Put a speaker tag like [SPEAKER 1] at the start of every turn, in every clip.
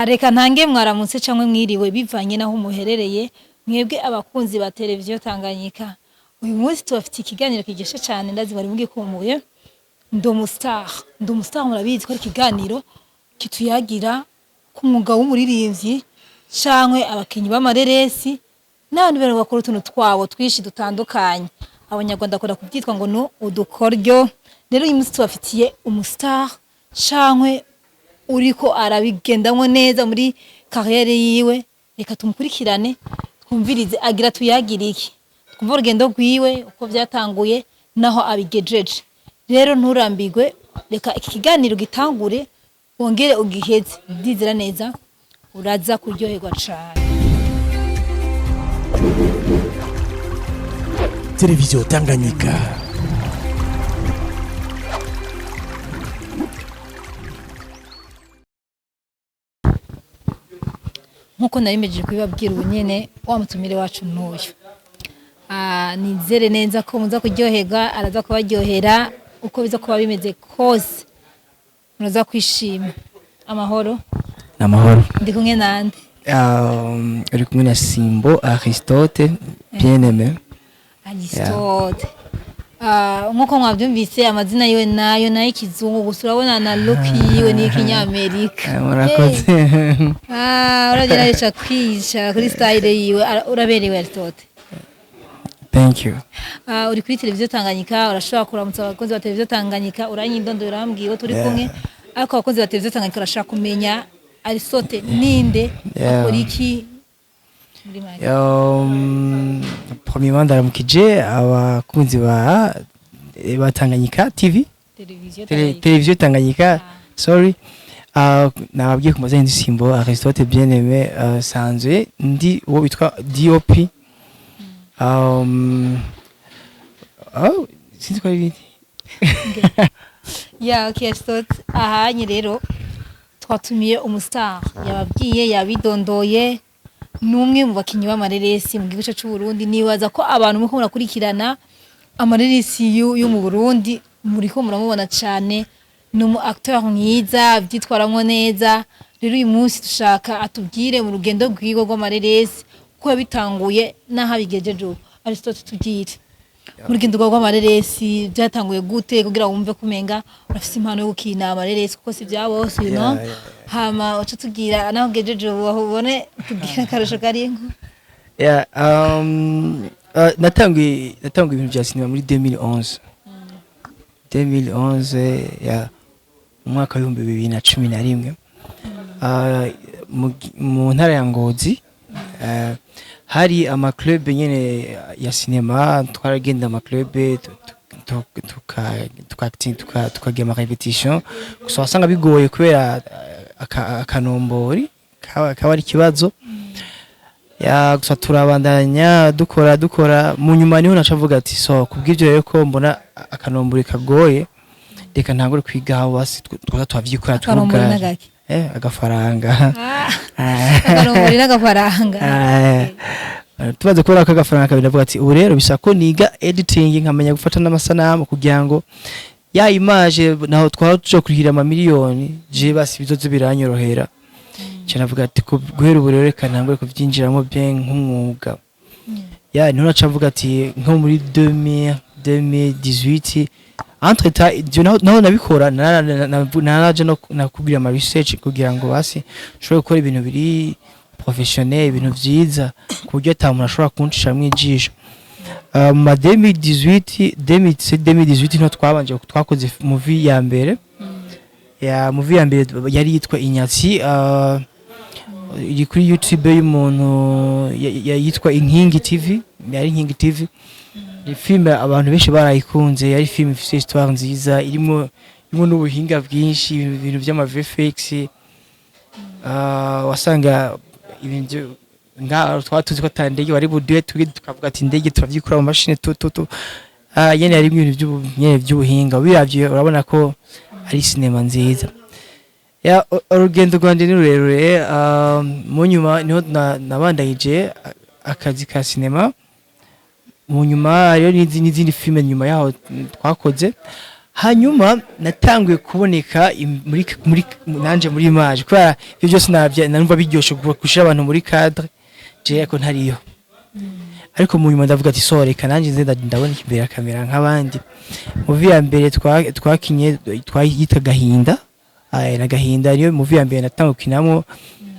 [SPEAKER 1] Reka ntange mwaramutse cyangwa mwiriwe bivanye naho muherereye, mwebwe abakunzi ba televiziyo Tanganyika. Uyu munsi tubafitiye ikiganiro kigeshe cyane, ndazi bari mugikumbuye. Ndi umustar, ndi umustar. Murabizi ko ari ikiganiro kituyagira ku mwuga w'umuririmbyi canke abakinyi b'amareresi n'abandi bantu bakora utuntu twabo twinshi dutandukanye. Abanyarwanda bakunda kubyitwa ngo ni udukoryo. Rero uyu munsi tubafitiye umustar canke uriko arabigendamwo neza muri carrière yiwe. Reka tumukurikirane, twumvirize agira tuyagire iki, twumve urugendo rwiwe uko byatanguye naho abigejeje. Rero nturambirwe, reka iki kiganiro gitangure wongere ugiheze. Ndizera neza uraza kuryoherwa cane.
[SPEAKER 2] Televiziyo Tanganyika.
[SPEAKER 1] Nkuko nari kubibabwira, ubu nyene wa mutumire wacu n'uyu. Nizere neza ko muza kuryoherwa, araza kubaryohera uko biza kuba bimeze kose, muraza kwishima. Amahoro?
[SPEAKER 3] Ni amahoro.
[SPEAKER 1] Ndi kumwe nande?
[SPEAKER 3] Uri kumwe na Simbo Aristote Bien-Aimé.
[SPEAKER 1] Aristote. Nkuko mwabyumvise, amazina yiwe nayo nayo ikizungu, gusa urabona na look yiwe ni ikinyamerika.
[SPEAKER 3] Murakoze.
[SPEAKER 1] Uragera arisha kwicara kuri style yiwe. Uraberewe, Aristote.
[SPEAKER 3] Thank you.
[SPEAKER 1] Uri kuri televiziyo Tanganyika, urashobora kuramutsa abakunzi ba televiziyo Tanganyika. Uranyidondora, urambwiye uwo turi kumwe, ariko abakunzi ba televiziyo Tanganyika urashaka kumenya Aristote ninde, akora iki muri make.
[SPEAKER 3] Premièrement, ndaramukije abakunzi ba Tanganyika TV.
[SPEAKER 1] Televiziyo Tanganyika.
[SPEAKER 3] Televiziyo Tanganyika, sorry. Nababwiye ku mazina, ndi Simbo Aristote Bien-Aimé, sanzwe ndi uwo bitwa DOP. Oh, sinzi ko ari ibindi.
[SPEAKER 1] Ya, okay, Aristote, ahanye rero twatumiye umustar, yababwiye, yabidondoye, ni umwe mu bakinyi b'amareresi mu gihugu cyacu c'u Burundi. Nibaza ko abantu muriko murakurikirana amareresi yo mu Burundi muriko muramubona cane. Ni umu acteur mwiza, avyitwaramwo neza. Rero uyu munsi dushaka atubwire mu rugendo rwiwe rw'amareresi uko yabitanguye n'aho abigejeje ubu. Aristote, tubwire mu rugendo rwawe rw'amareresi byatanguye gute kugira wumve kumenga urafise impano yo gukina amareresi, kuko si vya bose, you know.
[SPEAKER 3] Yeah.
[SPEAKER 1] Hama uca tubwira naho ugejeje ubu, aho ubone tubwira akarusho karingo.
[SPEAKER 3] Yeah, natanguye ibintu bya sinema muri 2011. 2011, yeah, mu mwaka w'2011. Mu ntara ya Ngozi hari amaclub nyene ya sinema. Twaragenda amaclub, tukagira ama répétition, gusa wasanga bigoye kubera akanombori kaba ari ikibazo ya. Gusa turabandanya dukora dukora. Mu nyuma niho naca avuga ati: "So kubw'ibyo rero, ko mbona akanombori kagoye, reka ntangure kwiga aho basi twoza turavyikora."
[SPEAKER 1] Akanombori
[SPEAKER 3] Twubwaje.
[SPEAKER 1] n'agaki?
[SPEAKER 3] Agafaranga.
[SPEAKER 1] Akanombori n'agafaranga.
[SPEAKER 3] Tumaze kubona ko agafaranga kabiri, ndavuga ati: "Ubu rero bisaba ko niga editing, nkamenya gufata n'amasanamu, kugira ngo ya image naho twaba tuja kurihira amamiliyoni, je basi bizoze biranyorohera." Nca navuga ati: "Guhera ubu rero reka ntangure kuvyinjiramo bien nk'umwuga." Ya, niho naca mvuga ati nko muri 2000 2018, entre temps ibyo naho nabikora, naraje no nakubwira ama research kugira ngo basi nshobore gukora ibintu biri professionnel, ibintu vyiza, ku buryo ata muntu ashobora kuncishamwo ijisho. Mu ma 2018, 2017, 2018 niho twabanje twakoze movie ya mbere. Ya movie ya mbere yari yitwa Inyatsi, iri kuri YouTube y'umuntu yitwa Inkingi TV, yari Inkingi TV. Ni filime abantu benshi barayikunze, yari filime ifise histoire nziza, irimo n'ubuhinga bwinshi, ibintu by'ama VFX. Wasanga ibintu nga twaba tuzi ko ata ndege wari buduhe, tuge tukavuga ati indege turavyikura mu mashini tu tu tu. Nyene harimo ibintu nyene by'ubuhinga, ubiravye urabona ko ari sinema nziza. Ya, urugendo rwanje ni rurerure. Mu nyuma niho nabandanyije akazi ka sinema. Mu nyuma hariho n'izindi filime nyuma yaho twakoze. Hanyuma natanguye kuboneka muri nanje muri image, kubera ibyo byose nabya narumva biryoshe gushira abantu muri cadre, je ariko ntariyo. Ariko mu nyuma ndavuga ati: "So reka nanjye nze ndaboneka imbere ya kamera nk'abandi." Movie ya mbere twakinye twayita Gahinda. Aya na Gahinda niyo movie ya mbere natanguye gukinamo,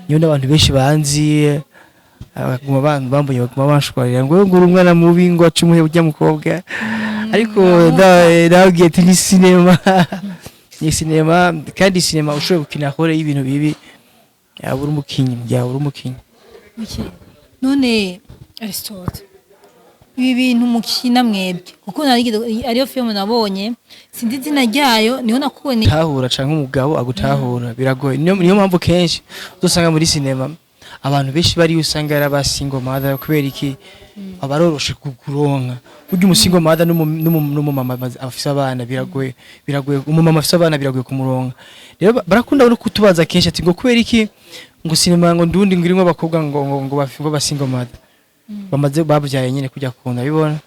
[SPEAKER 3] niyo n'abantu benshi banzi. Baguma bambonye, baguma banshwarira ngo uri umwana mubi, ngo ace umuhe ujya mukobwa. Ariko ndababwiye ati: "Ni sinema, ni sinema." Kandi sinema ushoboye gukina rôle y'ibintu bibi, yaba uri umukinyi, yaba uri umukinyi.
[SPEAKER 1] Okay. None Aristote, ibi bintu mukina mwebwe, kuko narigeze, ariyo film nabonye, sinzi izina ryayo, niho nakubonye.
[SPEAKER 3] Tahura canke umugabo agutahura biragoye. Niyo mpamvu kenshi uzosanga muri sinema abantu benshi bari usanga ari aba single mother. Kubera iki? Abaroroshe kuronka. Burya umu single mother n'umumama afise abana biragoye, biragoye. Umumama afise abana biragoye kumuronka. Rero barakunda no kutubaza kenshi ati ngo kubera iki ngo sinema ngo ndundi ngo irimo abakobwa ngo ba single mother bamaze babyaye nyine kujya kunda bibona.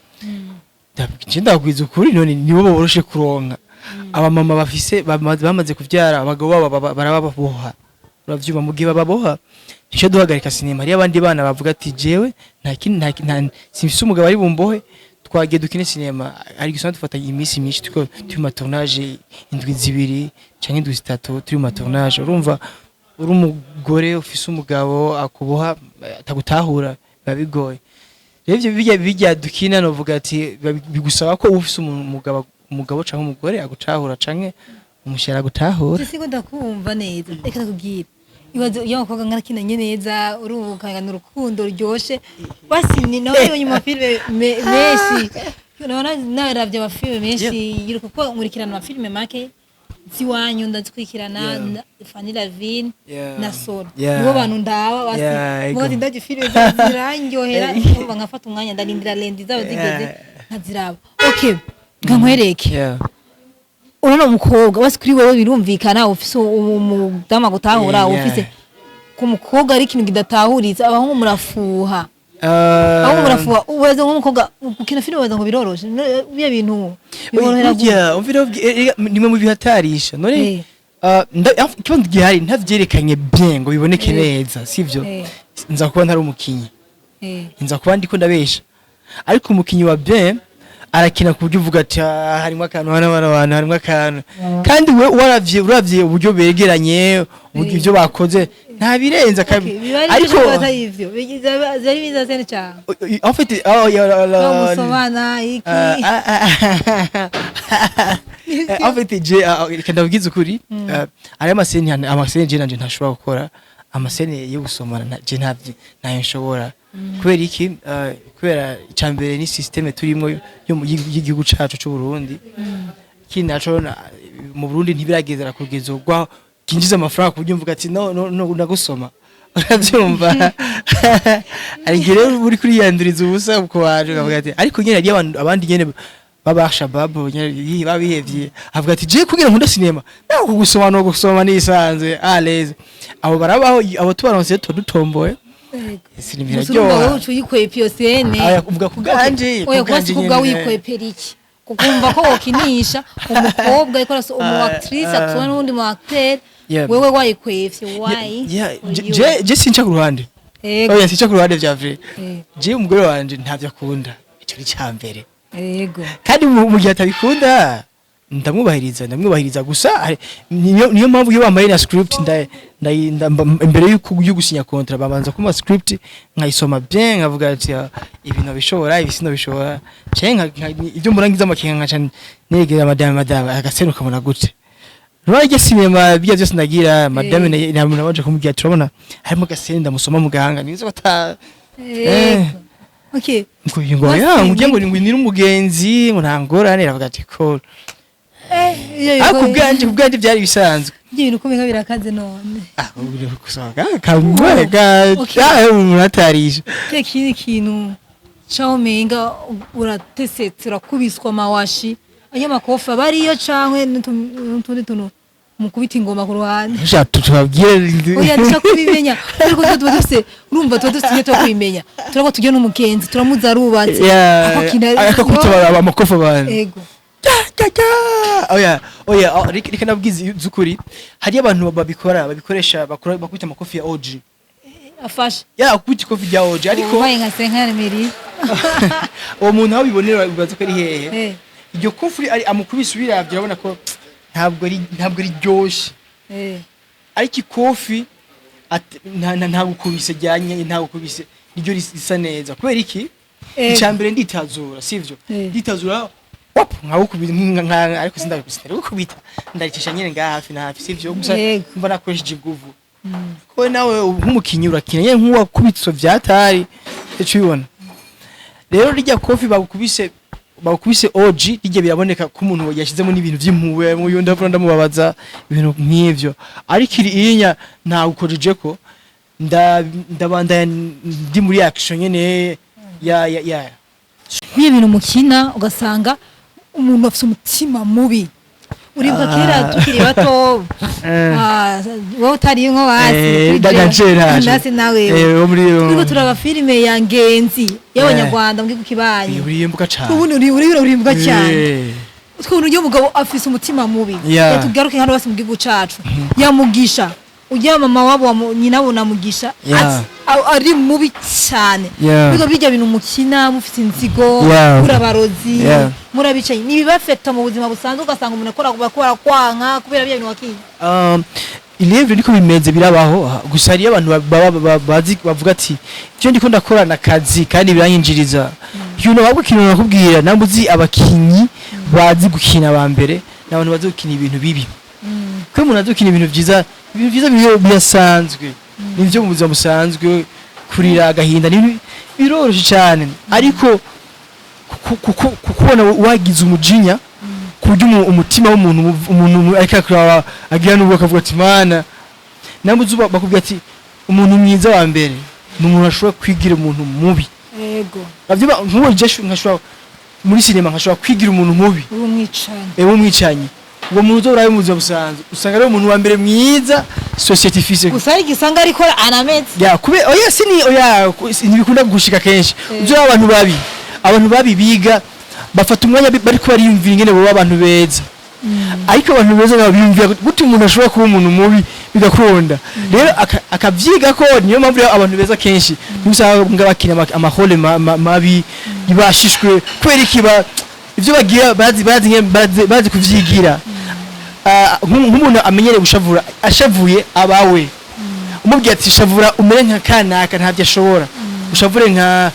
[SPEAKER 3] Nje ndagwiza ukuri, none nibo boroshe kuronka. Abamama bafise bamaze kuvyara, abagabo babo barababoha, uravyumva? Mu gihe bababoha, nicyo duhagarika sinema. Hariyo abandi bana bavuga ati: "Jewe nta kindi, nta simfise umugabo ari bumbohe, twagiye dukine sinema." Ariko usanga dufata iminsi myinshi turiko turi mu tournage, indwi 2 canke indwi 3 turi mu tournage. Urumva, uri umugore ufise umugabo akuboha, atagutahura, biba bigoye. Rero ivyo bijya dukina, novuga ati bigusaba ko uba ufise umugabo canke umugore agutahura, canke umushera agutahura.
[SPEAKER 1] Siko ndakumva neza. Reka ndakubwira, ibaze iyo abakobwa mwarakinanye neza, urumva urukundo ruryoshe. Basi ni nawe yibonye mu mafilime menshi, nabona naravye amafilime menshi, kuko nkurikirana amafilime make z'iwanyu, ndazikurikirana. Fanny Lavine na Solo nibo bantu ndaba. Basi mubazi, ndavye filime zirandyohera, urumva nkafata umwanya ndarindira lundi zaba zigeze nkaziraba. Okay, nka nkwereke. Urabona umukobwa, basi kuri wewe birumvikana, ufise umudamu agutahura. Ufise ku mukobwa ari ikintu kidatahuriza. Abahungu murafuha, abahungu murafuha. Ubaza nk'umukobwa gukina filime, baza ngo biroroshe. Biya bintu biborohera gute?
[SPEAKER 3] Burya umvira, nimwe mu bihatarisha none. Ikibazo gihari, ntavyerekanye bien ngo biboneke neza, sivyo? Nza kuba ntari umukinyi, nza kuba ndiko ndabesha. Ariko umukinyi wa bien arakina ku buryo uvuga ati: "Ah, harimo akantu hano, hano hantu harimo akantu." Kandi we uravye uburyo begeranye, uburyo ivyo bakoze nta birenze
[SPEAKER 1] Okay, biba ari
[SPEAKER 3] ariko
[SPEAKER 1] ibyo atari ivyo byari biza cyane cyane.
[SPEAKER 3] En fait, oh, ya, la, la,
[SPEAKER 1] bamusomana iki?
[SPEAKER 3] En fait, je reka ndabwize ukuri, ari amascènes je nanje ntashobora gukora amascènes yo gusomana. Je ntayo nshobora. Kubera iki? Kubera icambere ni système turimo y'igihugu cacu c'u Burundi. Ikindi naco, mu Burundi ntibiragezera kugeza ubwo kinjiza amafaranga ku buryo mvuga ati: "No, no, no, ndagusoma." Urabyumva, hari igihe rero uri kuriyanduriza ubusa ku bantu, ukavuga ati, ariko nyene hariyo abandi nyene b'abashababu nyene babihevye, avuga ati: "Je kugira nkunda sinema, naho kugusoma no gusoma nisanzwe à l'aise." Abo barabaho, abo tubaronse tuba dutomboye. Sinema
[SPEAKER 1] Gusa urumva wowe
[SPEAKER 3] iraryoha.
[SPEAKER 1] uca uyikwepa iyo scène.
[SPEAKER 3] Aya, uvuga ku bwanje.
[SPEAKER 1] Oya,
[SPEAKER 3] ku bwanje
[SPEAKER 1] kuba kubwa
[SPEAKER 3] nyene.
[SPEAKER 1] wikwepera iki? Kukumva ko wokinisha umukobwa ariko umu actrice akusoma n'uwundi mu acteur, wewe wayikwefye, why?
[SPEAKER 3] Yeah,
[SPEAKER 1] For you.
[SPEAKER 3] Je sinca ku ruhande. Oya, sinca ku ruhande vya vrai. Je umugore wanje ntavyo akunda, ico ni cambere. Kandi mu gihe atabikunda, ndamwubahiriza, ndamwubahiriza. Gusa niyo mpamvu iyo bambaye na script, imbere yo gusinya contrat babanza kumpa script, nkayisoma bien, nkavuga ati: "Ah, ibi nabishobora, ibi sinabishobora." Canke ibyo mbona ngize amakenga, nkaca negera madame: "Madame, agascène ukabona gute?" Rwajya sinema bijya byose ndagira madame, nabanje kumubwira, turabona harimo agascène ndamusoma mu gahanga, nizo ata.
[SPEAKER 1] Yego, okay.
[SPEAKER 3] Ngo ngo
[SPEAKER 1] Basi
[SPEAKER 3] ya ngo ngo ni umugenzi, ngo nta ngorane, aravuga ati: "Cool."
[SPEAKER 1] Iyo
[SPEAKER 3] Ariko ubwanje byari bisanzwe.
[SPEAKER 1] Ibyo bintu uko birakaze none.
[SPEAKER 3] Ah, uri gusohoka kamwe ga umuntu atarisha.
[SPEAKER 1] Kile kindi kintu caho umenga uratesetse, urakubiswa amawashi, ayo makofi aba ariyo cankwe n'utundi tuntu mukubita ingoma ku ruhande?
[SPEAKER 3] Sha, tubabwire.
[SPEAKER 1] Oya, dushaka kubimenya, ariko tuba dufise, urumva, tuba dufise inyota yo kubimenya. Turako tujya n'umugenzi, turamuzi, arubatse, akakina.
[SPEAKER 3] Akakubita amakofi abantu.
[SPEAKER 1] Ego.
[SPEAKER 3] Ya, ya, ya. Oya, oya, oh, reka nabwize zukuri, hari abantu babikora, babikoresha, bakora, bakubita amakofi ya OG.
[SPEAKER 1] Afashe.
[SPEAKER 3] Ya, akubita ikofi rya OG, ariko
[SPEAKER 1] ubaye nka senkare meri.
[SPEAKER 3] Uwo muntu aho bibonera, bibaza ko ari hehe? Iryo kofi ari amukubise, ubiravye urabona ko ntabwo riryoshe. Ariko ikofi ntabwo ukubise ryanye, ntabwo ukubise niryo risa neza. Kubera iki? Icya mbere nditazura, sivyo? Nditazura, wap, nkawukubita ariko sindagukubita, ndaricisha nyene ngaha hafi na hafi, sivyo? Gusa mba nakoresheje inguvu. Ko nawe nk'umukinyi urakina nyene nk'uwakubitse vyatari, ico ubibona rero, rirya kofi bagukubise OG, rijya biraboneka ko umuntu yashizemo n'ibintu vy'impuwe mu yundi ndavura ndamubabaza, ibintu nk'ivyo. Ariko iri inya ntawukojeje ko ndabandanya ndi muri action nyene ya.
[SPEAKER 1] Nk'iyo bintu mukina ugasanga umuntu afite umutima mubi. Uribuka kera tukiri bato, wowe utari nko hasi ndasi nawe
[SPEAKER 3] wo muri
[SPEAKER 1] turiko turaba filime ya Ngenzi y'Abanyarwanda mu gihugu kibanyi.
[SPEAKER 3] Urimbuka cane.
[SPEAKER 1] Ubundi uri urimbuka cyane. Twabona uyu mugabo afise umutima mubi. Tugaruke hano basi mu gihugu cacu, yamugisha ujya mama wabo wa nyina bo namugisha ari mubi cyane. Bigo bijya bintu mukina mufite inzigo, muri abarozi, muri abicanyi, ntibibafekta mu buzima busanzwe? Ugasanga umuntu akora bakora kwanka kubera bya bintu wakiye.
[SPEAKER 3] Ilevre niko bimeze, birabaho. Gusa hariyo abantu bazi, bavuga ati ivyo ndiko ndakorana akazi kandi biranyinjiriza. You know, ahubwo ikintu nakubwira, namwe uzi abakinyi bazi gukina ba mbere ni abantu bazi gukina ibintu bibi, kuko umuntu azi gukina ibintu vyiza, ibintu vyiza birasanzwe, nivyo mu buzima busanzwe, kurira, agahinda, ni ibintu biroroshe cyane. Ariko kukubona wagize umujinya ku buryo umutima w'umuntu, umuntu ariko akuraba agira n'ubwo akavuga ati mana, namwe uzi bakubwira ati umuntu mwiza wa mbere ni umuntu ashobora kwigira umuntu mubi. Uravyumva? Nk'ubu je nkashobora muri sinema nkashobora kwigira umuntu mubi,
[SPEAKER 1] uri umwicanyi.
[SPEAKER 3] Ewe, umwicanyi. Uwo muntu uzorabe mu buzima busanzwe, usanga ari umuntu wa mbere mwiza société ifise.
[SPEAKER 1] Gusa hari igihe usanga ariko anameze.
[SPEAKER 3] Ya, kube oya, sini oya, ntibikunda gushika kenshi. Uzo abantu babi biga bafata umwanya bariko bariyumvira ingene boba abantu beza, ariko abantu beza nabo biyumvira gute umuntu ashobora kuba umuntu mubi bigakunda. Rero akavyiga ko niyo mpamvu rero abantu beza kenshi niba bakina amahole mabi ibashishwe. Kubera iki? Ivyo bagira bazi bazi kuvyigira. Nk'umuntu amenyereye gushavura, ashavuye abawe umubwiye ati shavura umere nka kanaka, ntabyo ashobora. Ushavure nka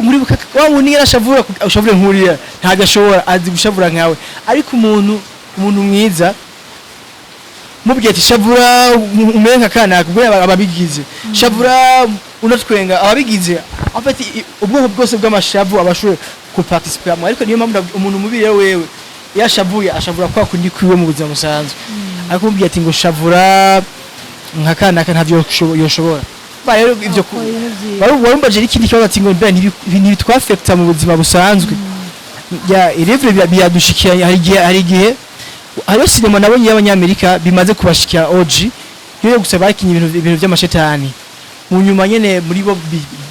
[SPEAKER 3] muri wa wundi nyene ashavura, ushavure nk'uriya, ntabyo ashobora, azi gushavura nkawe. Ariko umuntu mwiza mubwiye ati shavura umere nka kanaka, ubwo ababigize shavura unatwenga, ababigize afite ubwoko bwose bw'amashavu abashoboye kuparticiper. Ariko niyo mpamvu umuntu mubi rero wewe iyo ashavuye ashavura kwa kundi kwiwe mu buzima busanzwe, ariko umubwiye ati ngo shavura nka kanaka, ntavyo yoshobora. Ba rero ivyo warumbaje ikindi kibazo ati ngo mbe ntibitwafekta mu buzima busanzwe? Ya, irevre biradushikira. Hari igihe hariyo sinema nabonye y'Abanyamerika bimaze kubashikira OG yo gusa bakinye ibintu by'amashetani, mu nyuma nyene muri bo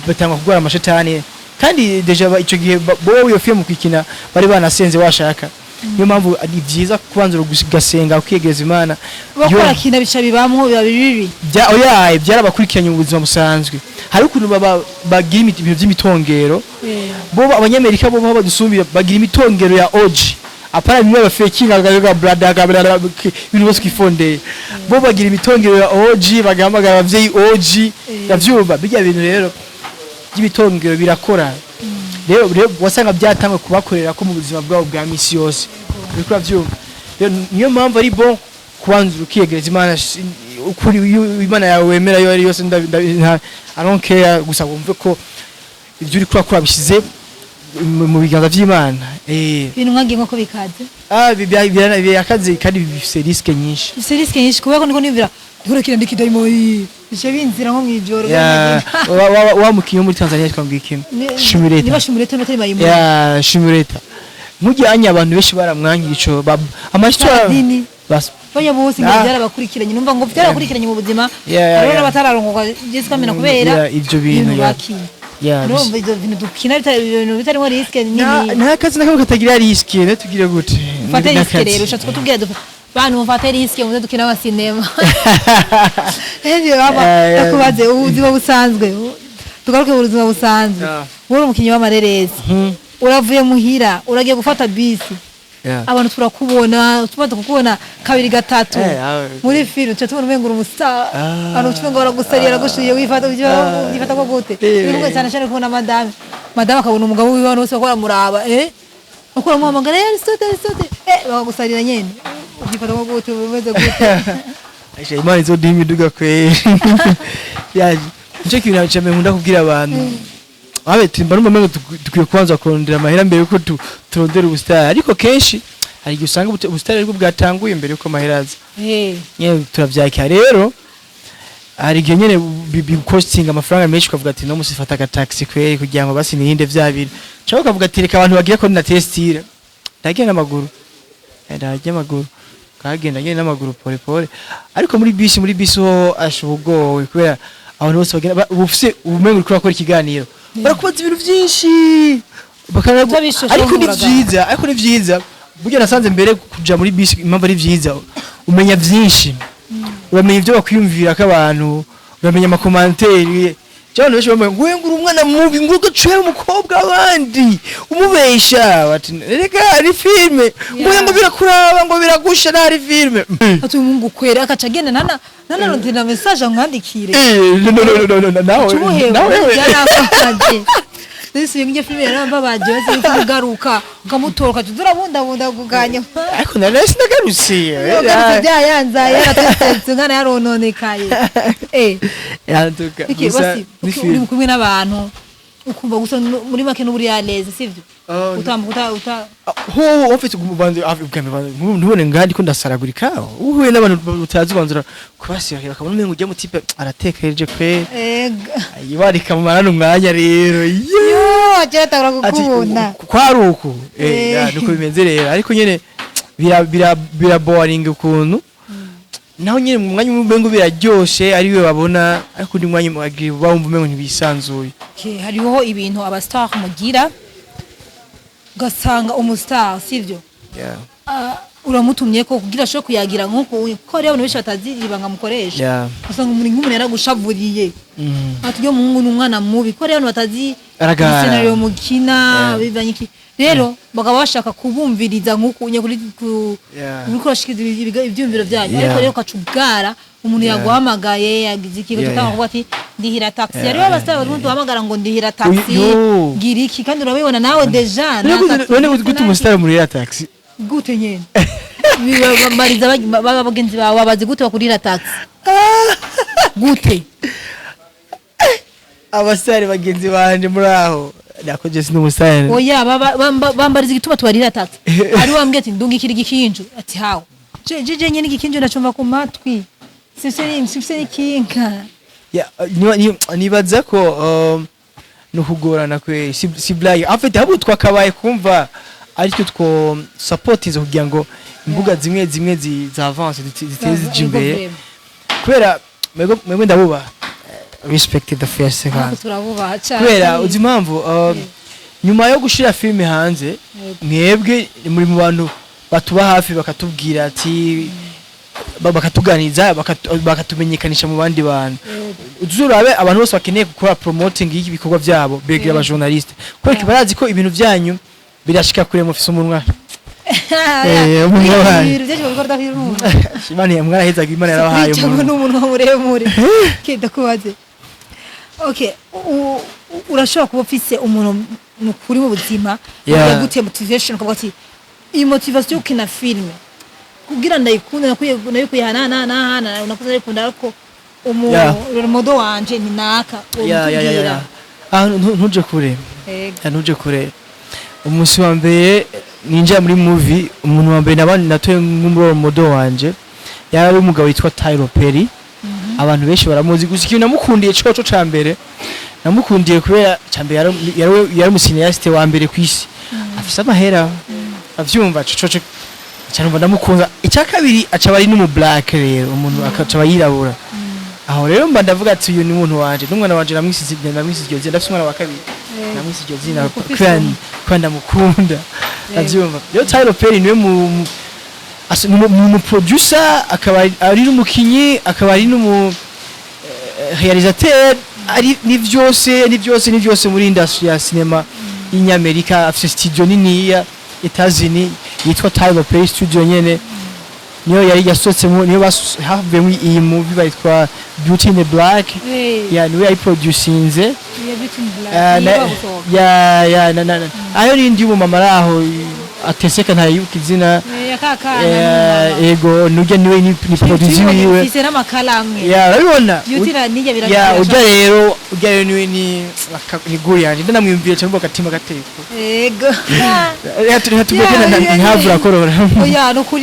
[SPEAKER 3] batanga kugwara amashetani, kandi déjà ico gihe bo iyo film kwikina bari banasenze washaka. Niyo mpamvu ari byiza kubanza ugasenga, ukiyegereza Imana.
[SPEAKER 1] Bakora kina bica bibamwo, biba bibi.
[SPEAKER 3] Bya oya, byarabakurikiranye mu buzima busanzwe. Hari ukuntu baba bagira ibintu by'imitongero. Bo Abanyamerika bo badusumbira, bagira imitongero ya OG, apana bimwe bafekinga ga brada ga brada, ibintu bose kwifondeye. Bo bagira imitongero ya OG, bagahamagara abavyeyi OG, yavyumva bijya bintu rero by'ibitongero birakora. Rero wasanga byatangwe kubakorera ko mu buzima bwabo bwa misi yose, uriko uravyumva. Rero niyo mpamvu ari bon kubanza ukiyegereza Imana, ukuri iyo Imana yawe wemera yo ari yose, I don't care, gusa wumve ko ibyo uri kurakora bishyize mu biganza vy'Imana.
[SPEAKER 1] Ibintu nkagiye nko bikaze.
[SPEAKER 3] Ah, birakaze kandi bifise risque nyinshi.
[SPEAKER 1] Bifise risque nyinshi, kubera ko niko niyumvira ndiko ndiki dayimoni bice binzira nko mwijoro.
[SPEAKER 3] Ya, wa mukinyi wo muri Tanzania twambwiye ikintu Shumireta.
[SPEAKER 1] Niba Shumireta n'atari mayimuni.
[SPEAKER 3] Ya, Shumireta mujyanye, abantu benshi baramwangira ico amashyi.
[SPEAKER 1] Saladini.
[SPEAKER 3] Bas.
[SPEAKER 1] Baya bose ngo byarabakurikiranye, numva ngo byarabakurikiranye mu buzima. Hariho n'abatararongoka Jessica Mena kubera
[SPEAKER 3] Yeah, ivyo bintu, ya.
[SPEAKER 1] bakinye.
[SPEAKER 3] Yeah,
[SPEAKER 1] Urumva ivyo bintu dukina ibintu bitarimo risque nini.
[SPEAKER 3] Nta kazi na kamwe katagira risque. Ne tugire gute?
[SPEAKER 1] Mufate risque.
[SPEAKER 3] N'akazi.
[SPEAKER 1] Rero ushatse kutubwira bantu mufate risque, muze dukina amasinema. Ejo baba ndakubaze ubuzima busanzwe, tugaruke mu buzima busanzwe. Wowe uri umukinnyi w'amareresi, uravuye muhira, uragiye gufata bisi, abantu turakubona, tumaze kukubona kabiri gatatu muri filime, tuca tubona umengo uri umustar. Abantu tumengo baragusariye, baragushuye, wifata wifata ko gute? Bivuga cyane cyane kubona madame akabona umugabo wiwe, abantu bose bako baramuraba, bako baramuhamagara, Aristote, Aristote, bakagusarira nyene. Ubyifata ko gute? Umeze gute?
[SPEAKER 3] Aisha, Imana izoduha imiduga kweri. Ya, nico kintu ca mbere nkunda kubwira abantu. Abe timba numva umengo dukwiye kubanza kurondera amahera mbere yuko turondera ubusitari, ariko kenshi hari igihe usanga ubusitari aribwo bwatanguye mbere yuko amahera aza. Nyene turavyakira. Rero hari igihe nyene bikostinga amafaranga menshi, ukavuga ati no musi fata agataxi kweri kugira ngo basi nirinde vya bintu, cyangwa ukavuga ati reka abantu bagire ko natestire, ndagiye n'amaguru. Ndagiye amaguru, kagenda nyene n'amaguru pole pole. Ariko muri bisi ho asha ubugowe, kubera abantu bose bagenda uba ufise ubumenyi, uriko urakora ikiganiro, barakubaza ibintu vyinshi.
[SPEAKER 1] Utabishoshe.
[SPEAKER 3] Ariko ni
[SPEAKER 1] Uragara.
[SPEAKER 3] vyiza, ariko ni vyiza. Burya nasanze mbere kuja muri bisi, impamvu ari vyiza, umenya vyinshi, uramenya ibyo bakwiyumvira ko abantu, uramenya ama commentaires. Cyangwa benshi bamwe ngo ngo uri umwana mubi, ngo ugacuye umukobwa w'abandi umubesha, bati reka ari filme, ngo ngo birakuraba, ngo biragusha, ari filme.
[SPEAKER 1] Ati umuhungu kwera akaca agenda nana nanarondera message amwandikire.
[SPEAKER 3] No, no, no, no, no, no, nawe
[SPEAKER 1] Tumuheba.
[SPEAKER 3] nawe.
[SPEAKER 1] Yarambabaje. Nisi iyo filime yarambabaje, wese kugaruka ukamutora ukaca urabundabunda kuganya.
[SPEAKER 3] Ariko nari sinagarutse.
[SPEAKER 1] Ugarutse byayanzaye, yaratetse umwana, yarononekaye.
[SPEAKER 3] Yantuka.
[SPEAKER 1] Iki
[SPEAKER 3] Gusa
[SPEAKER 1] basi
[SPEAKER 3] ni
[SPEAKER 1] uri
[SPEAKER 3] filme.
[SPEAKER 1] kumwe n'abantu ukumva gusa muri make n'uburi yareze, sivyo?
[SPEAKER 3] Oh,
[SPEAKER 1] Utambuka uta
[SPEAKER 3] ho ufite ubanza ntubone ngaha ndiko ndasaragurika, uhuye n'abantu utazi ubanza kubasira, bakabona umengo ujya mu type aratekereje kwe.
[SPEAKER 1] Ega.
[SPEAKER 3] Ibarika mumarana umwanya rero.
[SPEAKER 1] Yo agira
[SPEAKER 3] Ati
[SPEAKER 1] gukunda.
[SPEAKER 3] Kwari uku ya, niko bimeze rero. Ariko nyene bira bira bira boring ukuntu, naho nyene mu mwanya umwe umengo biraryoshe ari we babona, ariko undi mwanya bawumva umengo ntibisanzuye.
[SPEAKER 1] Okay, hariho ibintu aba star mugira, ugasanga umustar, sivyo?
[SPEAKER 3] Yeah.
[SPEAKER 1] Ah, uramutumye ko kugira ashobore kuyagira nk'uko ko hariho abantu benshi batazi ibanga mukoresha. Usanga umuntu nk'umuntu yaragushavuriye, ati uyo muhungu ni umwana mubi, ko hariho abantu batazi
[SPEAKER 3] Aragara.
[SPEAKER 1] scenario mukina. Bivanye iki rero, bakaba bashaka kubumviriza nk'uku unye kuri ku uriko urashikiriza ivyumviro byanyu, ariko rero ukaca ubwara umuntu yaguhamagaye yagize ikigo, cyangwa kuvuga ati ndihira taxi. Hariho abastar bari duhamagara ngo ndihira taxi,
[SPEAKER 3] Yo.
[SPEAKER 1] gira iki, kandi urabibona nawe déjà nta taxi
[SPEAKER 3] None
[SPEAKER 1] ufise.
[SPEAKER 3] gute umusitari muri ya taxi?
[SPEAKER 1] Gute nyene? Bambariza baba bagenzi bawe, babazi gute bakurira taxi gute?
[SPEAKER 3] Abasitari bagenzi banje muri aho nakoje sindi umusitari.
[SPEAKER 1] Oya, bambariza igituma tubarira taxi. Ari wambwiye ati ndungikira igikinju, ati hawe je nyene igikinju ndacumva ku matwi, sifise n'ikinka.
[SPEAKER 3] Ya, nibaza ko ni ukugorana kwe, si blague en fait. Ahubwo twakabaye kumva aricyo two supportinze kugira ngo imbuga zimwe zimwe za avance, ziteze zija imbere, kubera mwebwe ndabubaha. Respect the first second.
[SPEAKER 1] Ariko turabubaha cyane.
[SPEAKER 3] Kubera uzi impamvu, nyuma yo gushira filime hanze, mwebwe muri mu bantu batuba hafi, bakatubwira ati bakatuganiza, bakatumenyekanisha mu bandi bantu. Uzurabe abantu bose bakeneye gukora promoting y'ibikorwa byabo begera aba journaliste, kubera ko barazi ko ibintu byanyu birashika kure, mufise umunwa. Umunwa wanyu.
[SPEAKER 1] Ibintu byinshi babikora udafite.
[SPEAKER 3] Imana mwarahezaga, Imana yarabahaye
[SPEAKER 1] cyangwa
[SPEAKER 3] umunwa.
[SPEAKER 1] N'umunwa muremure. Okay, ndakubaze. Okay, urashobora kuba ufise umuntu mukuri mu buzima yaguteye motivation, ukavuga ati iyi motivation yo gukina filime kugira ndayikunde, nakwiye nayikuye hana na na hana, nakuze ndayikunda, ariko umu role model wanje ni naka.
[SPEAKER 3] Ya. Ah, ntuje kure.
[SPEAKER 1] Ego.
[SPEAKER 3] Ya, ntuje kure. Umunsi wa mbere ninjira muri movie, umuntu wa mbere nabandi natoye nk'umu model wanje yari umugabo witwa Tyler Perry. Abantu benshi baramuzi. Gusa ikintu namukundiye coco ca mbere, namukundiye kubera ca mbere yari umu cinéaste wa mbere kw'isi afise amahera, avyumva coco cyane, ndamukunda. Icya kabiri, aca aba ari n'umu black rero, umuntu akaca aba yirabura. Aho rero mba ndavuga ati uyu ni umuntu wanje, n'umwana wanje namwisize iryo zina. Ndafise umwana wa kabiri, namwise iryo zina
[SPEAKER 1] Kuko ufise
[SPEAKER 3] kubera
[SPEAKER 1] umwe.
[SPEAKER 3] kubera ndamukunda. Avyumva rero, Tyler Perry niwe ni umu producer, akaba ari n'umukinyi, akaba ari n'umu réalisateur, ari ni vyose, ni vyose, ni vyose muri industry ya cinema y'Inyamerika. Afise studio niniya Etazini yitwa Tyler Perry Studio nyene, niyo yari yasohotsemo, niyo havuyemo iyi movie bayitwa Beauty in the Black. Ya, niwe yayiproducinze.
[SPEAKER 1] Iya Beauty in Black.
[SPEAKER 3] Na-
[SPEAKER 1] Iyo bagusohoka.
[SPEAKER 3] Ya, na ayo n'indi y'umumama ari aho ateseka, ntayibuka izina.
[SPEAKER 1] Ya kakana.
[SPEAKER 3] Ego, nujya niwe ni producer wiwe.
[SPEAKER 1] Mfise n'amakaramu.
[SPEAKER 3] Ya, urabibona.
[SPEAKER 1] Beauty na nijya
[SPEAKER 3] Ya.
[SPEAKER 1] biragira.
[SPEAKER 3] Ujya rero niwe ni guri yanje, ndanamwiyumvira cyane agatima gateye.
[SPEAKER 1] Ego.
[SPEAKER 3] Reka tuvuge
[SPEAKER 1] Ya,
[SPEAKER 3] na
[SPEAKER 1] ya,
[SPEAKER 3] ntihavura korora.
[SPEAKER 1] Oya, nukuri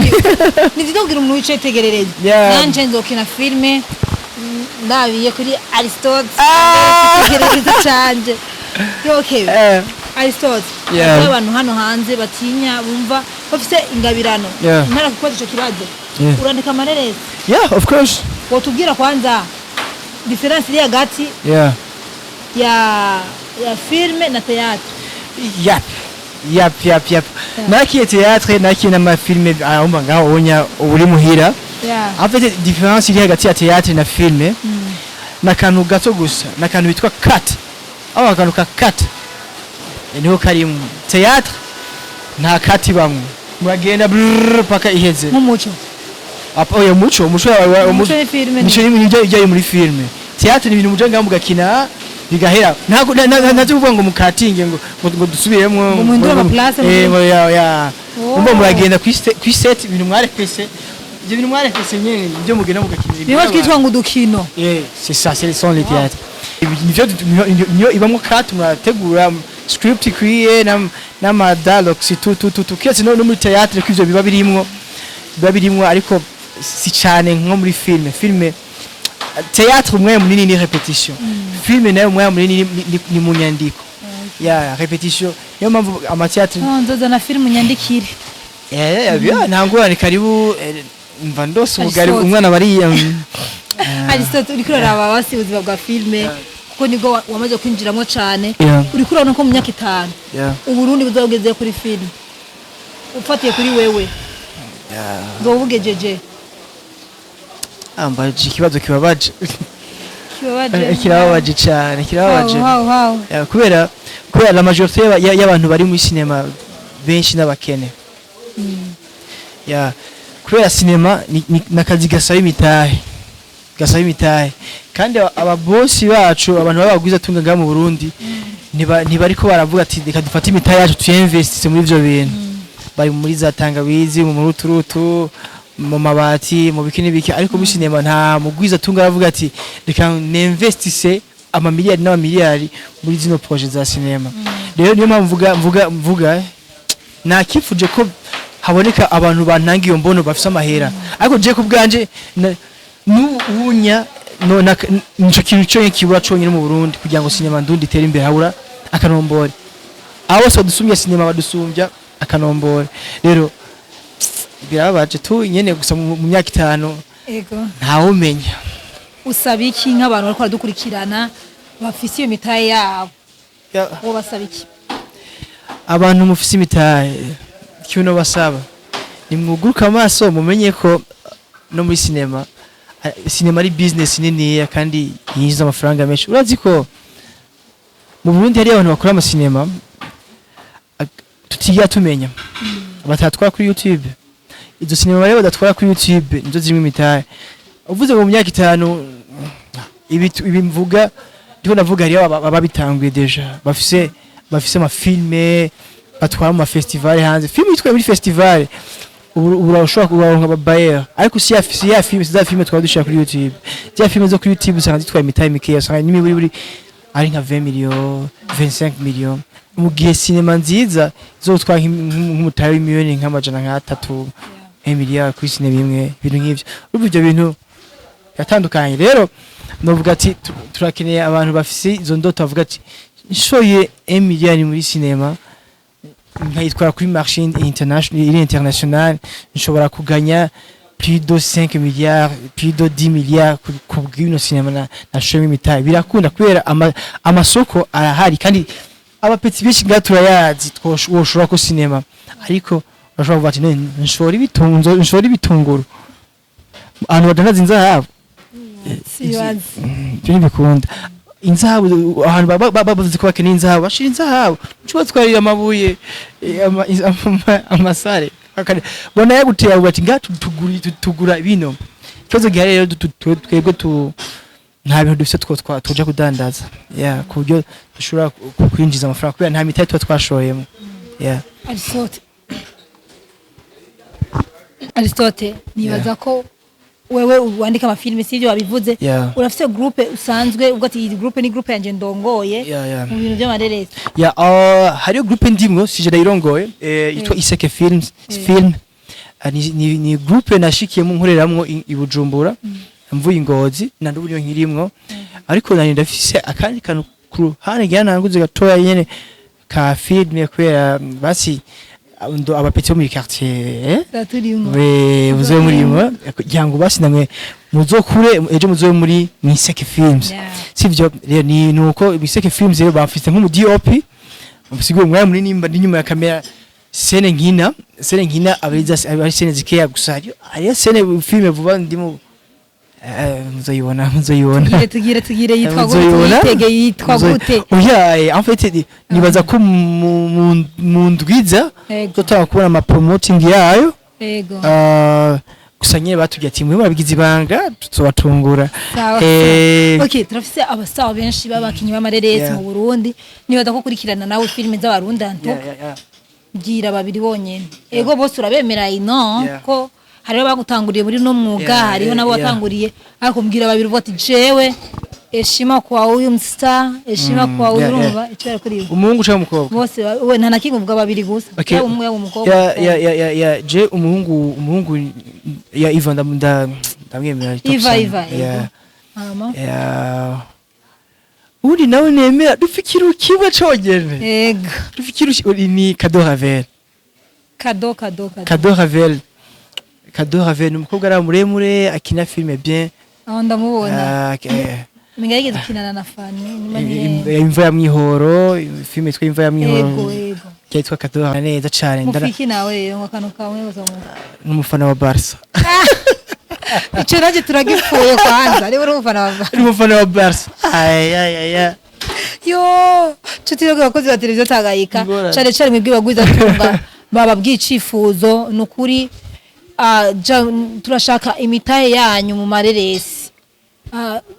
[SPEAKER 1] ni vyiza kugira umuntu wicitegererezo. Nanje nzokina filme ndabiye kuri Aristote, icyitegererezo canje. Okay. Aristote, hariho abantu hano hanze batinya, bumva bafise ingabirano. Ntara kubaza ico kibazo. Urandika amareresi?
[SPEAKER 3] Yeah, of course.
[SPEAKER 1] Wotubwira kwanza différence iri hagati ya filme na théâtre?
[SPEAKER 3] Yap. Nakiye théâtre, nakiye n'ama films, ahumba ngaho onya uri muhira. En fait, différence iri hagati ya théâtre na filme n'akantu gato gusa, n'akantu bitwa cut. Aho akantu ka cut niho karimo. Théâtre nta cut ibamwo, muragenda brrr paka iheze.
[SPEAKER 1] Nk'umuco.
[SPEAKER 3] Apa, oya, muco
[SPEAKER 1] Umuco ni filme.
[SPEAKER 3] Mico ni ibyo ibyo muri filme. Théâtre ni ibintu muja ngaho mugakina bigahera, ntabwo ntacyo kuvuga ngo mukatinge, ngo dusubiremwo.
[SPEAKER 1] Ngo muhindure ama place.
[SPEAKER 3] Ngo ya.
[SPEAKER 1] Oh.
[SPEAKER 3] Umva, muragenda kuri set, ibintu mwarepese, ibyo bintu mwarepese nyene ibyo mugenda mugakina.
[SPEAKER 1] Niho twitwa ngo udukino.
[SPEAKER 3] C'est ça, c'est sont les théâtres. Nivyo niyo ibamwo cut, murategura script ikwiye n'ama dialogues, tout tout tout tout. Kiretse no muri théâtre ko ivyo biba birimwo, ariko si cyane nko muri filme. Filme, théâtre umwanya munini ni répétition, filme nayo umwanya munini ni mu nyandiko ya répétition. Niyo mpamvu ama théâtre
[SPEAKER 1] Oh, nzozana filme unyandikire.
[SPEAKER 3] Yeah, nta ngorane, karibu. Mva ndose ubugari.
[SPEAKER 1] Aristote.
[SPEAKER 3] Umwana bariya.
[SPEAKER 1] Aristote, uriko uraraba basi ubuzima bwa filme, kuko nibwo wamaze kwinjiramo cane. Uriko urabona ko mu myaka 5 Uburundi buzoba bugeze kuri filme? Ufatiye kuri wewe, buzoba bugejeje?
[SPEAKER 3] Ambaje ikibazo kibabaje.
[SPEAKER 1] Kibabaje?
[SPEAKER 3] Kirababaje cyane, kirababaje.
[SPEAKER 1] Wow.
[SPEAKER 3] Yeah, kubera la majorité y'abantu bari muri cinéma benshi n'abakene. Yeah, kubera cinéma ni nakazi gasaba imitahe, kandi ababosi bacu, abantu babagwiza tunga ngaha mu Burundi, ntibariko baravuga ati reka dufate imitahe yacu tuyinvestisse muri ivyo bintu. Bari muri za tangawizi, mu muruturutu, mu mabati, mu biki n'ibiki, ariko muri cinéma nta mugwiza tunga aravuga ati reka ninvestisse amamiliyari n'amamiliyari muri zino projet za cinéma. Rero niyo mpamvu mvuga nakifuje ko haboneka abantu bantanga iyo mbono, bafise amahera, ariko je ku bwanje n'ubunya no nico kintu cyo kibura conyine mu Burundi kugira ngo cinéma ndundi itere imbere. Habura akanombore. Abo bose badusumbya cinéma, badusumbya akanombore. Rero birababaje tu nyene gusa mu myaka 5 ntawumenya.
[SPEAKER 1] Usaba iki nk'abantu bariko baradukurikirana bafise iyo mitahe yabo? Wo basaba iki?
[SPEAKER 3] Abantu mufise imitahe, ikintu basaba nimwuguruke amaso, mumenye ko no muri cinéma, cinéma ari business niniya kandi yinjiza amafaranga menshi. Urazi ko mu Burundi hari abantu bakora amasinema tutigera tumenya, batatwara kuri YouTube. Izo sinema rero badatwara kuri YouTube nizo zirimo imitahe. Uvuze ngo mu myaka 5, ibi mvuga, ndiko ndavuga hariyo ababitanguye déjà, bafise ama films batwara mu ma festival hanze. Film yitwaye muri festival ubu urashobora kuronka aba bailleur, ariko si ya film, si za film twaba dushira kuri YouTube. Za film zo kuri YouTube usanga zitwaye imitahe mikeya, usanga n'imiburi ari nka 20 millions, 25 millions, mu gihe sinema nziza izotwara nk'umutahe w'imiliyoni nk'amajana nk'atatu, miliyari kuri sinema imwe, ibintu nk'ivyo. Urumva ivyo bintu biratandukanye. Rero novuga ati turakeneye abantu bafise izo ndoto, bavuga ati nshoye 1 miliyari muri sinema nkayitwara kuri marché international, iri international, nshobora kuganya Plus de 5 milliards, plus de 10 milliards ku bw'ino sinema nashoyemo imitahe. Birakunda kubera amasoko arahari, kandi aba petits benshi ngaha turayazi woshora ko sinema, ariko urashobora kuvuga ati: "None nshora ibitunzo, nshora ibitunguru ahantu badandaza inzahabu?"
[SPEAKER 1] Sibazi.
[SPEAKER 3] Ibyo ntibikunda. Inzahabu, ahantu bavuze ko bakeneye inzahabu, bashira inzahabu, uca batwarira amabuye, amasare. Bona yaguteye avuga ati: "Ngaha tugura bino." Ikibazo gihari rero, twebwe nta bintu dufise two tuja kudandaza, yeah, ku buryo dushobora kwinjiza amafaranga, kubera nta mitahe tuba twashoyemo, yeah.
[SPEAKER 1] Aristote, Aristote, nibaza ko wewe wandika amafilime, sivyo wabivuze?
[SPEAKER 3] Yeah.
[SPEAKER 1] Urafise groupe usanzwe ubwo ati: "Iyi groupe ni groupe yanje ndongoye
[SPEAKER 3] Yeah.
[SPEAKER 1] mu bintu by'amareresi"?
[SPEAKER 3] Ya, hariyo groupe ndimwo, sije ndayirongoye, yitwa Iseke Films Film. Ni groupe nashikiyemo nkoreramwo i Bujumbura mvuye i Ngozi, na n'ubu niyo nkirimwo, ariko nari ndafise akandi kantu ku ruhande ngira nanguze gatoya nyene ka filme, kubera basi ndo aba petits bo muri quartier, eh?
[SPEAKER 1] Turimo.
[SPEAKER 3] We muzobe murimo kugira ngo basi namwe muzokure, ejo muzobe muri Iseke Films. Sivyo rero, ni nuko Iseke Films rero bamfise nk'umu DOP, msigwe umwanya munini mba ndi nyuma ya kamera. Scène nkina abariza ari scène zikeya gusa, hariyo scène filme vuba ndimo, muzoyibona, muzoyibona.
[SPEAKER 1] Tugire, tugire, tugire, yitwa gute?
[SPEAKER 3] Muzoyibona.
[SPEAKER 1] Yitege yitwa gute?
[SPEAKER 3] Oya, en fait nibaza ko mu ndwiza tuzotanga kubona ama promoting yayo. Gusa nyine batubwiye ati: "Mwe murabigize ibanga, tuzobatungura."
[SPEAKER 1] Sawa. Okay, turafise abastar benshi b'abakinyi b'amareresi mu Burundi. Nibaza ko kurikirana nawe filime z'Abarundi anto bwira babiri bonyene. Ego, bose urabemera ino ko hariho bagutanguriye muri no mwuga, hariho nabo watanguriye, ariko mbwira babiri uvuga ati: "Jewe heshima kwa huyu mstar, heshima kwa huyu." Urumva icyo yari kuri
[SPEAKER 3] Umuhungu cyangwa umukobwa?
[SPEAKER 1] Bose, we nta na kimwe, uvuga babiri gusa.
[SPEAKER 3] Okay.
[SPEAKER 1] Yaba umwe, yaba umukobwa.
[SPEAKER 3] Ya, je umuhungu ya Iva ndamwemera, top
[SPEAKER 1] Iva
[SPEAKER 3] sana.
[SPEAKER 1] Iva, ego. Hama?
[SPEAKER 3] Ya, ubundi nawe nemera dufikira kimwe conyene. Dufikira ni Kado Ravel.
[SPEAKER 1] Kado, Kado, Kado.
[SPEAKER 3] Kado Ravel, Kado Ravel ni umukobwa ari muremure, akina filme bien.
[SPEAKER 1] Aho ndamubona.
[SPEAKER 3] Ah,
[SPEAKER 1] Menga yigeze gukinana na Fanny nyuma ni
[SPEAKER 3] Imva ya Mwihoro, filme yitwa Imva ya Mwihoro.
[SPEAKER 1] Ego.
[SPEAKER 3] Yitwa Kado neza cane.
[SPEAKER 1] Mufiki nawe rero ngo akantu kamwe gusa
[SPEAKER 3] N'umufana wa Barca.
[SPEAKER 1] Ico nacyo turagipfuye kwanza, niba uri umufana wa
[SPEAKER 3] Ni umufana wa Barca, ay ay ay ay.
[SPEAKER 1] Yo, nshuti rero, abakozi ba televiziyo Tanganyika,
[SPEAKER 3] Ingorane.
[SPEAKER 1] cane cane mwebwe bagwiza tunga bababwiye icifuzo, ni ukuri, turashaka imitahe yanyu mu mareresi.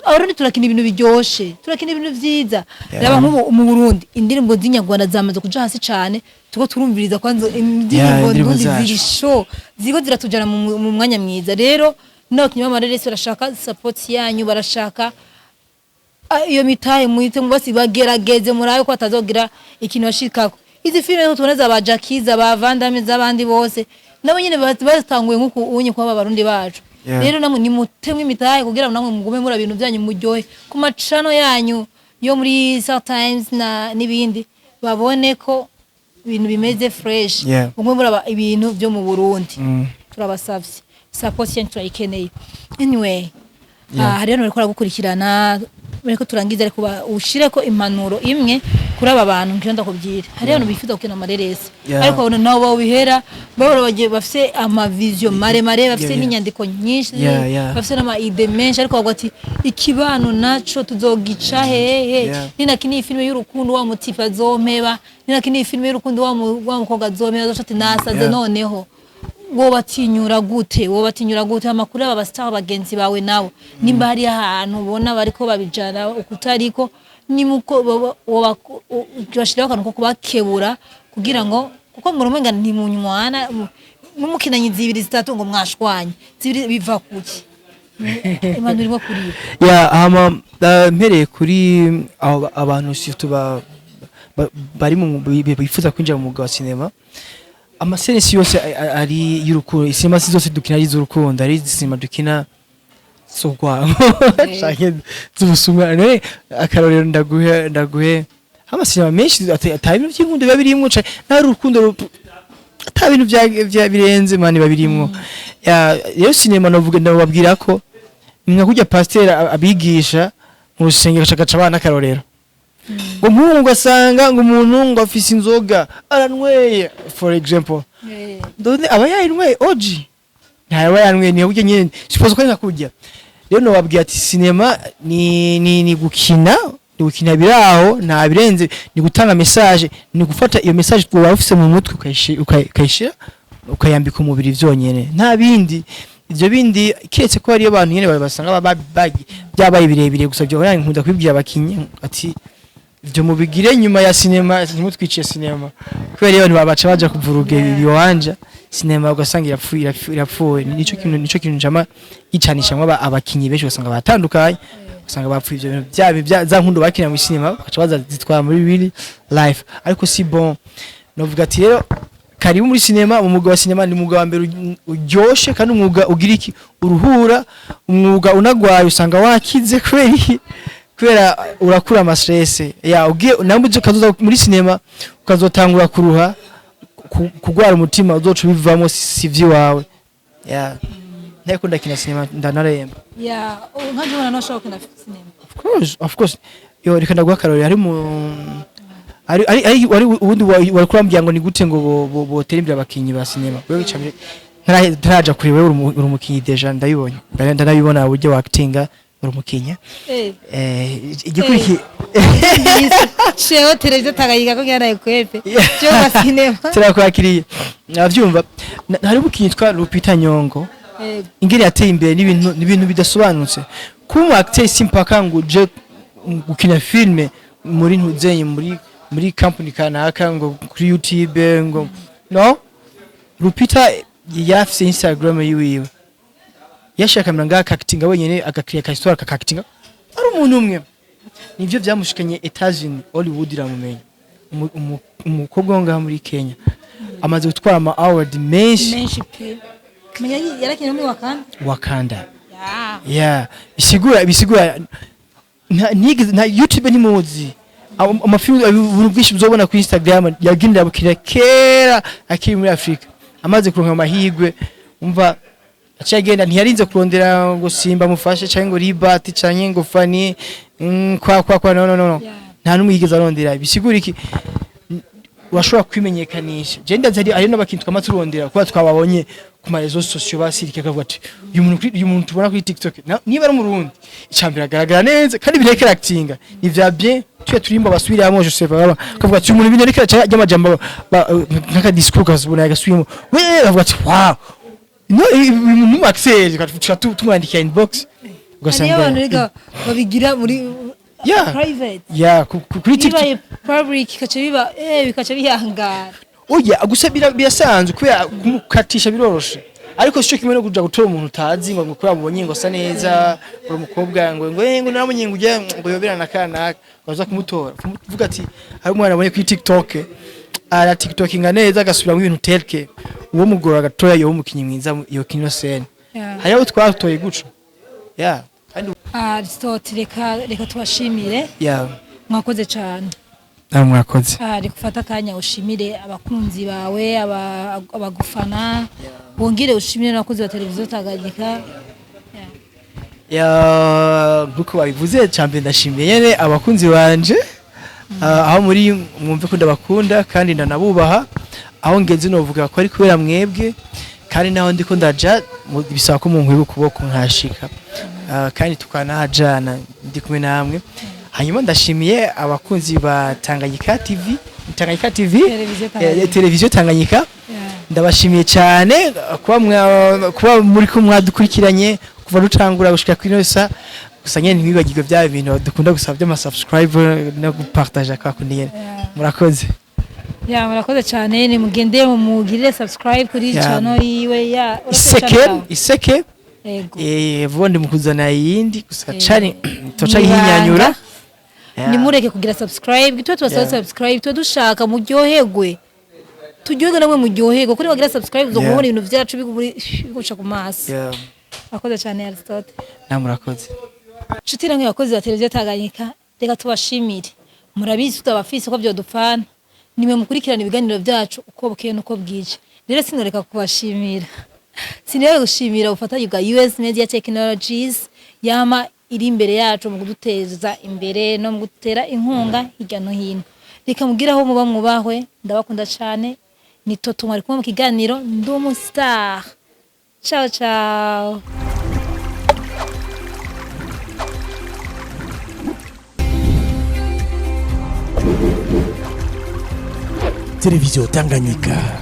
[SPEAKER 1] Abarundi turakina ibintu biryoshe, turakina ibintu vyiza. Raba nk'ubu mu Burundi indirimbo z'inyarwanda zamaze kuja hasi cane, tuko turumviriza kwanza indirimbo
[SPEAKER 3] indirimbo
[SPEAKER 1] ndundi
[SPEAKER 3] zacu.
[SPEAKER 1] ziri show, ziriko ziratujana mu mwanya mwiza. Rero n'abakinyi b'amareresi barashaka support yanyu, barashaka iyo mitahe muhite mubasi bagerageze murabe ko batazogira ikintu bashikako. Izi filime tubona za ba Jackie, za ba Vandame, z'abandi bose, nabo nyene batanguye nk'uku unye kuba abarundi bacu. Rero namwe nimutemwe imitahe kugira ngo namwe mugume muri ibintu byanyu muryohe ku macano yanyu yo muri Star Times na n'ibindi, babone ko ibintu bimeze fresh. Mugume muraba ibintu byo mu Burundi. Turabasavye support yanyu, turayikeneye. Anyway, hariho bariko baragukurikirana, bariko turangiza, ariko ushireko impanuro imwe kuri aba bantu ngiyo ndakubwira. Hariho abantu bifuza gukina amareresi, ariko babona nabo bawihera, babona bagiye bafise ama vision maremare, bafise n'inyandiko nyinshi, bafise n'ama idées menshi, ariko bavuga ati: "Ikibano naco tuzogica hehe? Ninakina iyi filime y'urukundo, wa mutipe azompeba. Ninakina iyi filime y'urukundo, wa mukobwa azompeba, azoca ati nasaze." Noneho wobatinyura gute? Wobatinyura gute amakuru y'aba bastar bagenzi bawe nawe, nimba hari ahantu ubona bariko babijana ukutariko, nimuko bashiraho akantu ko kubakebura, kugira ngo kuko murumenga ntimunywana, mumukinanye zibiri zitatu ngo mwashwanye zibiri, biva kuki? Impanuro irimo kuri bo.
[SPEAKER 3] Ya, hama mpereye kuri abo abantu surtout bari mu bifuza kwinjira mu mwuga wa sinema, ama scènes si yose ari y'urukundo. Sinema si zose dukina ari iz'urukundo, ari sinema dukina z'urwango canke z'ubusuma. None akarorero ndaguhe, amasinema menshi ata ibintu by'inkundo biba birimwo, canke nta rukundo. Ata bintu vya birenze, man, babirimwo. Ya, rero sinema novuga, ndababwira ko ni nka kurya pasteur abigisha mu rusengero, agaca abana akarorero ngo nk'ubu ugasanga ngo umuntu ngo afise inzoga aranyweye, for example, none aba yayinyweye oji ntaba yanyweye? Ni burya nyene suppose ko ari nka kurya. Rero nobabwira ati sinema ni gukina, ni gukina biraho, nta birenze, ni gutanga message, ni gufata iyo message woba ufise mu mutwe ukayishira ukayambika umubiri vyonyene, nta bindi. Ivyo bindi kiretse ko hariyo abantu nyene basanga byabaye birebire gusa. Byo nkunda kubibwira abakinyi ati ivyo mubigire nyuma ya sinema, ntimutwiciye sinema, kubera iyo abantu babaca baja kuvuruga ibiwanja sinema, ugasanga irapfuye, irapfuye, irapfuye. Nico kintu njama gicanishamwo abakinyi benshi, ugasanga batandukanye, ugasanga bapfuye ivyo bintu bya za nkundo bakina mu sinema, bagaca baza zitwara muri real life. Ariko si bon, novuga ati rero karibu muri sinema. Umwuga wa sinema ni umwuga wa mbere uryoshe, kandi umwuga ugira iki, uruhura, umwuga unagwaye usanga wakize. Kubera iki? Kubera urakura ama stress ya ugiye namwe ukazoza muri sinema ukazotangura kuruha, kugwara umutima, uzoca ubivamo, si vyiwawe ya. Nteko ndakina sinema, ndanaremba.
[SPEAKER 1] Ya, nka jye ubona ntashobora gukina sinema.
[SPEAKER 3] Of course, of course. Yo, reka ndaguha akarorero. Hari mu ari ubundi wari kurambwira ngo ni gute ngo botera imbere abakinyi ba sinema. Wewe camire ntaraja kure, wewe uri umukinyi déjà, ndabibonye. Ndanabibona uburyo wa actinga, uri umukinyi. Igikuriki
[SPEAKER 1] Sheho televiziyo Tanganyika ko ngana ekwepe cyo wa sinema.
[SPEAKER 3] Turakwakiriye, navyumva. Hari umukinyi yitwa Lupita Nyong'o, ingene yateye imbere n'ibintu bidasobanutse. Kuba umu acteur si mpaka ngo uje gukina filme muri ntuzenye muri company kanaka, ngo kuri YouTube, ngo no. Lupita yarafise Instagram yiwiwe, yashaka kamera ngaha akakitinga wenyene, agakiriya ka histoire, akakakitinga ari umuntu umwe. Nivyo vyamushikanye Etats-Unis, Hollywood iramumenya. Umukobwa wo ngaha muri Kenya amaze gutwara ama award menshi.
[SPEAKER 1] Menshi pe. Menya yarakina muri Wakanda.
[SPEAKER 3] Wakanda.
[SPEAKER 1] Ya.
[SPEAKER 3] Yeah, bisigura ntigeze nta YouTube ntimuzi. Amafilmu, ubuntu bwinshi uzobona kuri Instagram yagendera bukira kera akiri muri Afrika. Amaze kuronka amahirwe, umva, aciye agenda, ntiyarinze kurondera ngo Simba mufashe canke ngo Libert canke ngo Fani, kwa no, no, no, no. Nta numwe yigeze arondera. Bisigura iki? Urashobora kwimenyekanisha. Je ndazi hari n'abakintu twama turondera kuba twababonye ku ma réseaux sociaux, basirike akavuga ati uyu muntu tubona kuri TikTok, niba ari umurundi, icambere agaragara neza kandi birekera actinga ni vya bien, tuye turimba basubiramo, je sais pas, akavuga ati uyu muntu ibintu ariko ry'amajambo nk'aka discours kazubona yagasubiramo we, avuga ati wow, no mu accès tumwandikira inbox.
[SPEAKER 1] Hariyo abantu rega babigira muri private.
[SPEAKER 3] Yeah, kuri TikTok.
[SPEAKER 1] Bibaye public bikaca biba bikaca bihangara.
[SPEAKER 3] Oya, gusa birasanzwe kubera kumukatisha biroroshe, ariko sico kimwe no kuja gutora umuntu utazi ngo kubera mubonye ngo asa neza, uri umukobwa, ngo naramunye ngo ujye ngo yoberana kanaka, ukaza kumutora kuvuga ati hari umwana abonye kuri TikTok ara TikTokinga neza, agasubiramo ibintu telke uwo mugora gatoya, yoba umukinyi mwiza iyo kino scène. Hari abo twatoye guco, yeah, kandi
[SPEAKER 1] Aristote, reka tubashimire. Mwakoze cyane.
[SPEAKER 3] Namwe mwakoze.
[SPEAKER 1] Reka ufate akanya ushimire abakunzi bawe, abagufana, wongere ushimire n'abakunzi ba televiziyo Tanganyika.
[SPEAKER 3] Ya, nkuko babivuze, cyambere ndashimiye nyene abakunzi banje. Aho muri mwumve ko ndabakunda kandi ndanabubaha. Aho ngeze novuga ko ari kubera mwebwe, kandi naho ndiko ndaja bisaba ko munkwiba ukuboko nkashika. Kandi tukanahajana ndi kumwe namwe. Hanyuma ndashimiye abakunzi ba Tanganyika TV, Tanganyika TV.
[SPEAKER 1] Televiziyo Tanganyika.
[SPEAKER 3] Televiziyo Tanganyika. Ndabashimiye cyane kuba muri ko mwadukurikiranye kuva dutangura gushika kuri ino sa. Gusa nyene ntimwibagirwe bya bintu dukunda gusaba by'ama subscribe no gupartager kwa kundi nyene. Murakoze.
[SPEAKER 1] Ya, murakoze cyane. Nimugende mumugirire subscribe kuri channel yiwe ya urakoze
[SPEAKER 3] Iseke.
[SPEAKER 1] cyane nawe.
[SPEAKER 3] Iseke.
[SPEAKER 1] Yego.
[SPEAKER 3] Vuba ndi mukuzana yindi gusa cari toca
[SPEAKER 1] Mwibanga.
[SPEAKER 3] yihinyanyura.
[SPEAKER 1] Nimureke kugira subscribe, tuba tubasaba subscribe, tuba dushaka muryoherwe, turyoherwe namwe muryoherwe, kuko nibagira subscribe uzoguma ubona ibintu vyacu biguca ku maso. Murakoze cyane, Aristote.
[SPEAKER 3] Na murakoze.
[SPEAKER 1] Nshuti namwe bakozi ba televiziyo Tanganyika, reka tubashimire. Murabizi tutabafise uko vyodupfana. Nimwe mukurikirana ibiganiro byacu uko bukeye nuko bwije. Rero sinoreka kubashimira, sinireka gushimira ubufatanye bwa US Media Technologies yama iri imbere yacu mu kuduteza imbere no mu gutera inkunga hirya no hino. Reka mugire aho muba mwubahwe, ndabakunda cyane. Ni Toto, mwari kumwe mu kiganiro Ndi Umustar. Ciao ciao.
[SPEAKER 2] Televiziyo Tanganyika.